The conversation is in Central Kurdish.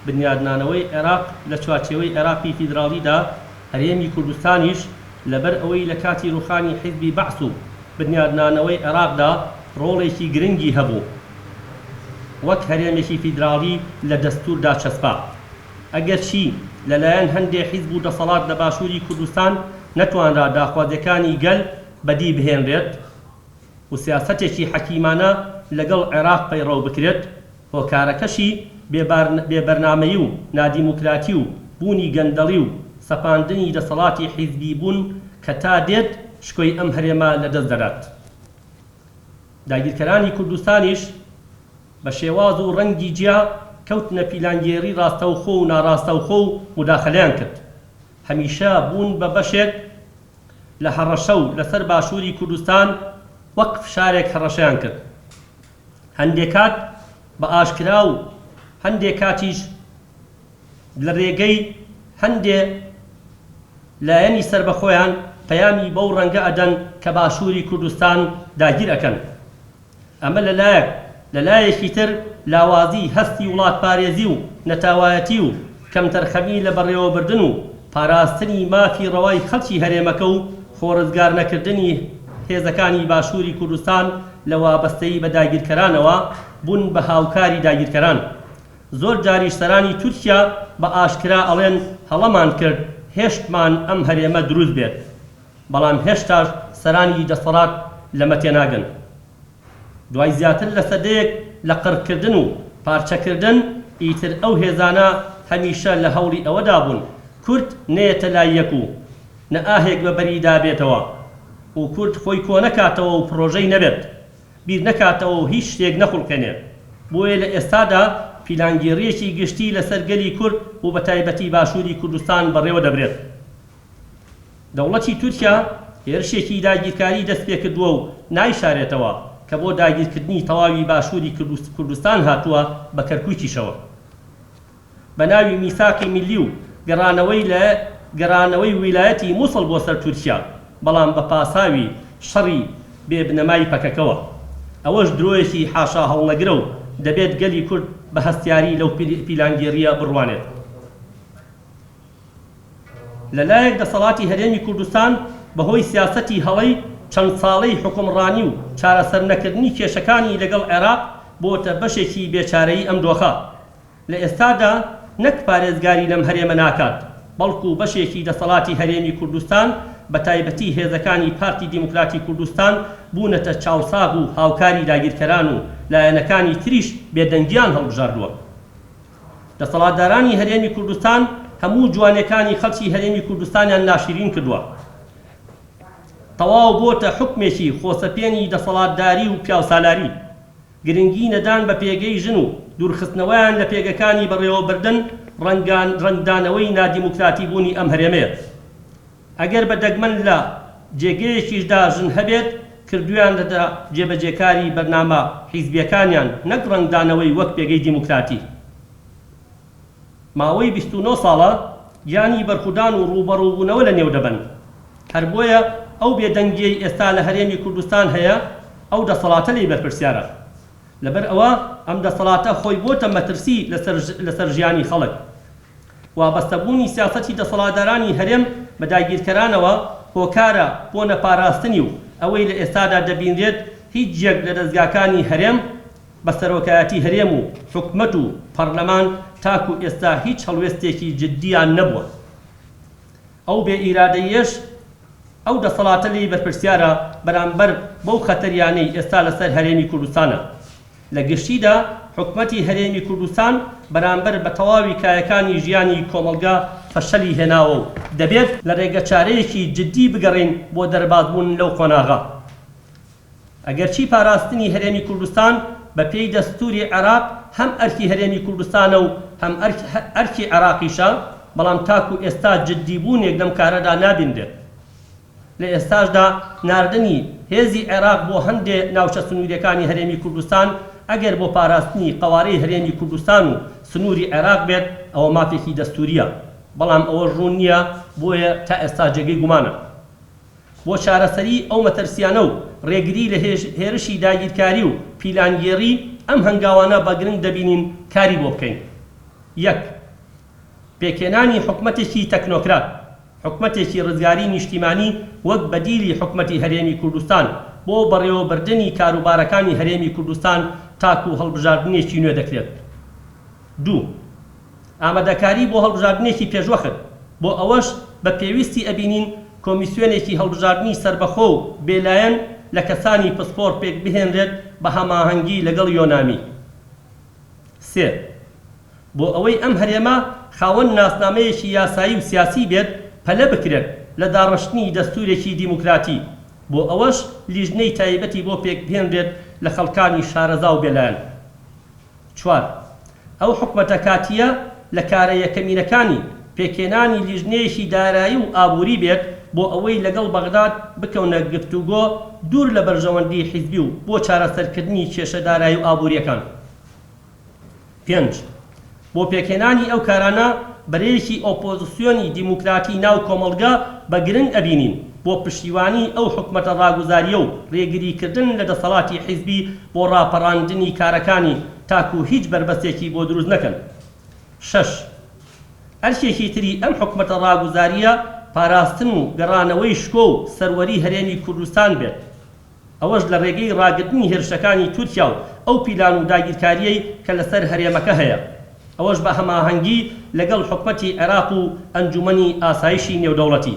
بنیادنانەوەی عێراق لە چوارچێوەی عێراقی فیدراڵیدا، هەرێمی کوردستانیش لەبەر ئەوەی لە کاتی رووخانی حیزبی بەعس و بنیادنانەوەی عێراقدا رۆڵێکی گرنگی هەبوو، وەک هەرێمێکی فیدراڵی لە دەستووردا چەسپا. ئەگەرچی لەلایەن هەندێ حیزب و دەسەڵات لە باشووری کوردستان نەتوانرا داخوازیەکانی گەل بەدی بهێنرێت و سیاسەتێکی حەکیمانە لەگەڵ عێراق پەیڕەو بکرێت، هۆکارەکەشی بێ بەرنامەیی و نادیموکراتی و بوونی گەندەڵی و سەپاندنی دەسەڵاتی حیزبی بوون کە تا دێت شکۆی ئەم هەرێمە لەدەست دەدات. داگیرکەرانی کوردستانیش بە شێواز و ڕەنگی جیا کەوتنە پیلانگێڕی ڕاستەوخۆ و ناڕاستەوخۆ و موداخەلەیان کرد. هەمیشە بوون بە بەشێک لە هەڕەشە و لەسەر باشووری کوردستان وەک فشارێک هەڕەشەیان کرد. هەندێ کات بە ئاشکرا و هەندێ کاتیش لە رێگەی هەندێ لایەنی سەربەخۆیان پەیامی بەو رەنگە ئەدەن کە باشووری کوردستان داگیر ئەکەن. ئەمە لە لایەک، لە لایەکی تر لاوازی هەستی وڵاتپارێزی و نەتاوایەتی و کەمتەرخەمی لە بەڕێوەبردن و پاراستنی مافی ڕەوای خەڵکی هەرێمەکە و خۆڕزگارنەکردنی هێزەکانی باشووری کوردستان لە وابەستەیی بە داگیرکەرانەوە، بوون بە هاوکاری داگیرکەران. زۆر جاریش سەرانی تورکیا بە ئاشکرا ئەڵێن هەڵەمان کرد هێشتمان ئەم هەرێمە دروست بێت. بەڵام هێشتاش سەرانی دەسەڵات لەمە تێناگەن. دوای زیاتر لە سەدەیەک لە قڕکردن و پارچەکردن، ئیتر ئەو هێزانە هەمیشە لە هەوڵی ئەوەدا بوون کورد نەیەتە لای یەک و نە ئاهێک بە بەریدا بێتەوە و کورد خۆی کۆنەکاتەوە و پڕۆژەی نەبێت، بیر نەکاتەوە و هیچ شتێک نەخوڵقێنێ. بۆیە لە ئێستادا پیلانگێڕییەکی گشتی لەسەر گەلی کورد و بەتایبەتی باشووری کوردستان بەڕێوە دەبرێت. دەوڵەتی تورکیا هێرشێکی داگیرکاری دەستپێکردووە و نایشارێتەوە کە بۆ داگیرکردنی تەواوی باشووری کوردستان هاتووە بە کەرکوکیشەوە. بە ناوی میساقی میللی و گەڕانەوەی لە گەڕانەوەی ویلایەتی موسڵ بۆ سەر تورکیا، بەڵام بە پاساوی شەڕی بێ بنەمای پەکەکەوە. ئەوەش درۆیەکی حاشاهەڵنەگرە و دەبێت گەلی کورد بە هەستیاری لەو پیلانگێڕییە بڕوانێت. لە لایەک دەسەڵاتی هەرێمی کوردستان بەهۆی سیاسەتی هەڵەی چەند ساڵەی حوکمڕانی و چارەسەرنەکردنی کێشەکانی لەگەڵ عێراق بۆتە بەشێکی بێچارەیی ئەم دۆخە. لە ئێستادا نەک پارێزگاری لەم هەرێمە ناکات، بەڵکو بەشێکی دەسەڵاتی هەرێمی کوردستان بەتایبەتی هێزەکانی پارتی دیموکراتی کوردستان بوونەتە چاوساغ و هاوکاری داگیرکەران و لایەنەکانی تریش بێدەنگیان هەڵبژاردووە. دەسەڵاتدارانی هەرێمی کوردستان هەموو جوانێکانی خەڵکی هەرێمی کوردستانیان ناشیرین کردوە. تەواو بۆتە حوکمێکی خۆسەپێنی دەسەڵاتداری و پیاوسالاری. گرنگی نەدان بە پێگەی ژن و دوورخستنەوەیان لە پێگەکانی بەڕێوەبردن ڕەنگدانەوەی نادیموکراتی بوونی ئەم هەرێمەیە. ئەگەر بە دەگمەن لە جێگەیەکیشدا ژن هەبێت، کردوویانەتە جێبەجێکاری بەرنامە حیزبییەکانیان نەک ڕەنگدانەوەی وەک پێگەی دیموکراتی. ماوەی 29 ساڵە گیانی بەرخودان و ڕووبەڕووبوونەوە لە نێو دەبەن. هەر بۆیە ئەو بێدەنگییەی ئێستا لە هەرێمی کوردستان هەیە، ئەو دەسەڵاتە لێی بەرپرسیارە. لەبەر ئەوە ئەم دەسەڵاتە خۆی بۆتە مەترسی لەسەر ژیانی خەڵک. وابەستەبوونی سیاسەتی دەسەڵاتدارانی هەرێم بە داگیرکەرانەوە هۆکارە بۆ نەپاراستنی و ئەوەی لە ئێستادا دەبینرێت هیچ یەک لە دەزگاکانی هەرێم بە سەرۆکایەتی هەرێم و حکومەت و پەڕلەمان تاکو ئێستا هیچ هەڵوێستێکی جدیان نەبووە. ئەو بێ ئیرادەییەش ئەو دەسەڵاتە لێی بەرپرسیارە بەرامبەر بەو خەتەریانەی ئێستا لەسەر هەرێمی کوردستانە. لە گشتیدا حکومەتی هەرێمی کوردستان بەرامبەر بە تەواوی کایەکانی ژیانی کۆمەڵگا فەشەلی هێناوە و دەبێت لە رێگەچارەیەکی جدی بگەڕێین بۆ دەربازبوون لەو قۆناغە. ئەگەرچی پاراستنی هەرێمی کوردستان بە پێی دەستووری عێراق هەم ئەرکی هەرێمی کوردستانە و هەم ئەرکی عێراقیشە، بەڵام تاکو ئێستا جددیبوونێک لەم کارەدا نابینرێت. لە ئێستاشدا ناردنی هێزی عێراق بۆ هەندێ ناوچە سنووریەکانی هەرێمی کوردستان ئەگەر بۆ پاراستنی قەوارەی هەرێمی کوردستان و سنووری عێراق بێت ئەوە مافێکی دەستووریە، بەڵام ئەوەش ڕوون نیە بۆیە تا ئێستا جێگەی گومانە. بۆ چارەسەری ئەو مەترسیانە و ڕێگری لە هێرشی داگیرکاری و پیلانگێڕی، ئەم هەنگاوانە بە گرنگ دەبینین کاری بۆ بکەین. یەک. پێکهێنانی حکومەتێکی تەکنۆکرات، حکومەتێکی ڕزگاری نیشتیمانی وەک بەدیلی حکومەتی هەرێمی کوردستان بۆ بەڕێوەبردنی کاروبارەکانی هەرێمی کوردستان تاکو هەڵبژاردنێکی نوێ دەکرێت. دوو. ئامادەکاری بۆ هەڵبژاردنێکی پێشوەخت، بۆ ئەوەش بە پێویستی ئەبینین کۆمیسیۆنێکی هەڵبژاردنی سەربەخۆ و بێلایەن لە کەسانی پسپۆڕ پێکبهێنرێت بە هەماهەنگی لەگەڵ یۆنامی. سێ. بۆ ئەوەی ئەم هەرێمە خاوەن ناسنامەیەکی یاسایی و سیاسی بێت پەلە بکرێت لە داڕشتنی دەستورێکی دیموکراتی، بۆ ئەوەش لیژنەی تایبەتی بۆ پێکبهێنرێت لە خەڵکانی شارەزا و بێلایەن. چوار، ئەو حکومەتە کاتییە لە کارە یەکەمینەکانی، پێکهێنانی لیژنەیەکی دارایی و ئابووری بێت بۆ ئەوەی لەگەڵ بەغداد بکەونە گفتوگۆ دوور لە بەرژەوەندی حیزبی و بۆ چارەسەرکردنی کێشە دارایی و ئابوورییەکان. پێنج، بۆ پێکهێنانی ئەو کارانە بەرەیەکی ئۆپۆزسیۆنی دیموکراتی ناو کۆمەڵگە بە گرنگ ئەبینین بۆ پشتیوانی ئەو حکومەتە ڕاگوزاریە و ڕێگریکردن لە دەسەڵاتی حیزبی بۆ ڕاپەڕاندنی کارەکانی تاکو هیچ بەربەستێکی بۆ دروست نەکەن. شەش، ئەرکێکی تری ئەم حکومەتە ڕاگوزاریە پاراستن و گەڕانەوەی شکۆ و سەروەری هەرێمی کوردستان بێت. ئەوەش لە ڕێگەی ڕاگرتنی هێرشەکانی تورکیا و ئەو پیلان و داگیرکارییەی کە لەسەر هەرێمەکە هەیە، ئەوەش بە هەماهەنگی لەگەڵ حکومەتی عێراق و ئەنجومەنی ئاسایشی نێودەوڵەتی.